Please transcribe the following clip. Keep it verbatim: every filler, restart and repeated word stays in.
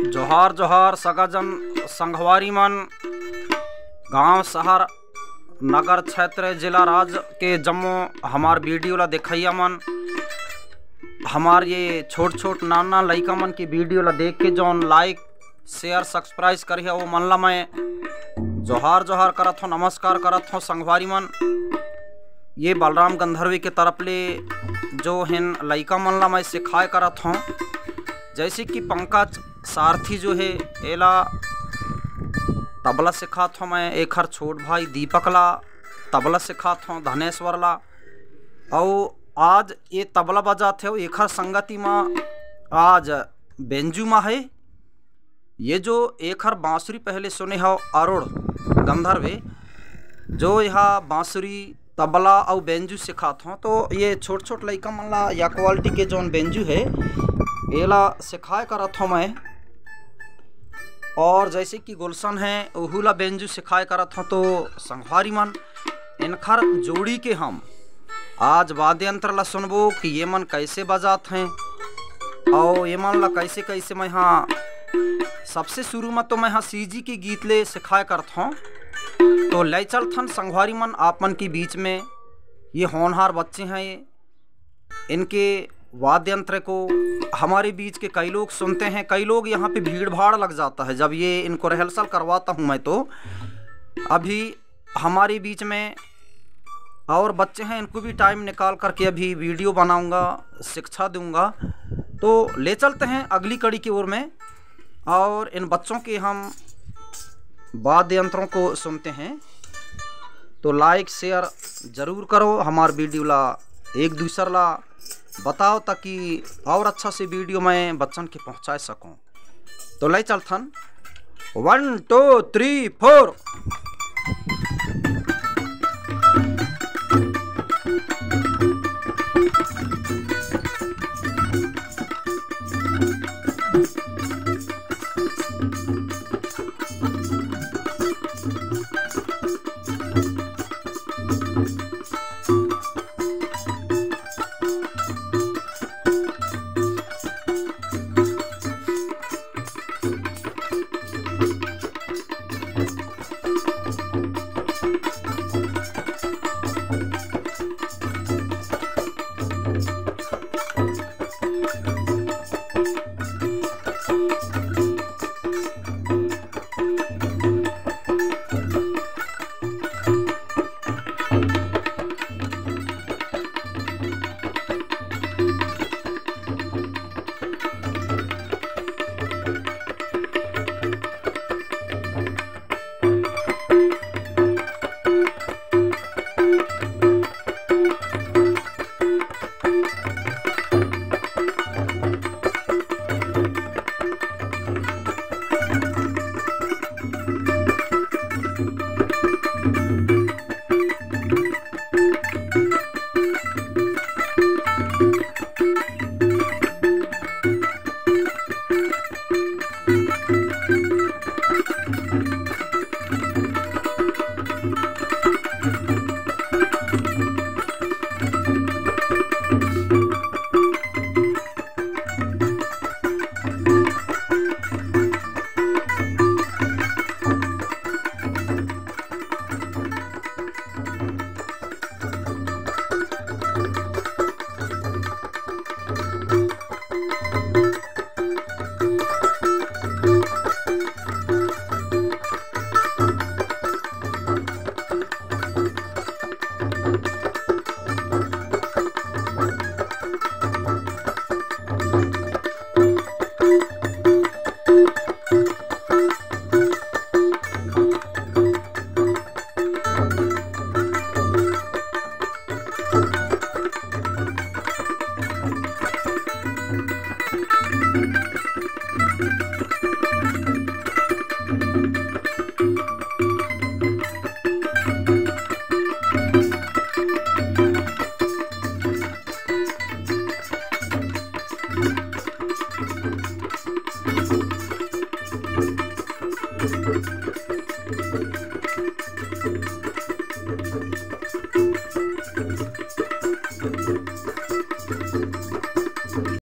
जोहार जोहार सगाजन संगवारी मन, गांव शहर नगर क्षेत्र जिला राज के जम्मो हमार वीडियो ला देखइया मन, हमार ये छोट छोट नान नान लइका मन की वीडियो ला देख के जौन लाइक शेयर सब्सक्राइब करिया वो मन ला मैं जोहार जोहार करत हूँ, नमस्कार करत हूँ संगवारी मन। ये बलराम गंधर्वी के तरफ ले जो हेन लइका मन ला मैं सिखाए करत हूँ, जैसे कि पंकज सारथी जो है एला तबला सिखात हूँ मैं, एखर छोट भाई दीपक ला तबला सिखात हूँ, धनेश्वर ला। अउ आज ये तबला बजात हे, एखर संगति मा आज बेंजू मा है। ये जो एखर बांसुरी पहले सुने हो अरुण गंधर्वे, जो यह बांसुरी तबला अउ बेंजू सिखात हों, तो ये छोट छोट लइका मन ला या क्वालिटी के जौन बेंजू है एला सिखाए करत हों मैं। और जैसे कि गुलशन है, ओहू ला बेंजू सिखाए करत हों। तो संगवारी मन, इनखर जोड़ी के हम आज वाद्य यंत्र ला सुनबो कि ये मन कैसे बजात हैं और ये मन ला कैसे कैसे मैं हाँ सबसे शुरू में तो मैं हाँ सीजी के गीत ले सिखाए करत हों। तो ले चलथन संगवारी मन आप मन के बीच में। ये होनहार बच्चे हैं, ये इनके वाद्य यंत्र को हमारे बीच के कई लोग सुनते हैं, कई लोग यहाँ पे भीड़ भाड़ लग जाता है जब ये इनको रिहर्सल करवाता हूँ मैं। तो अभी हमारे बीच में और बच्चे हैं, इनको भी टाइम निकाल करके अभी वीडियो बनाऊंगा, शिक्षा दूंगा। तो ले चलते हैं अगली कड़ी की ओर में और इन बच्चों के हम वाद्य यंत्रों को सुनते हैं। तो लाइक शेयर जरूर करो, हमार वीडियो ला एक दूसर ला बताओ, ताकि और अच्छा से वीडियो मैं बच्चन के पहुंचा सकूं। तो ले चलथन, वन टू थ्री फोर।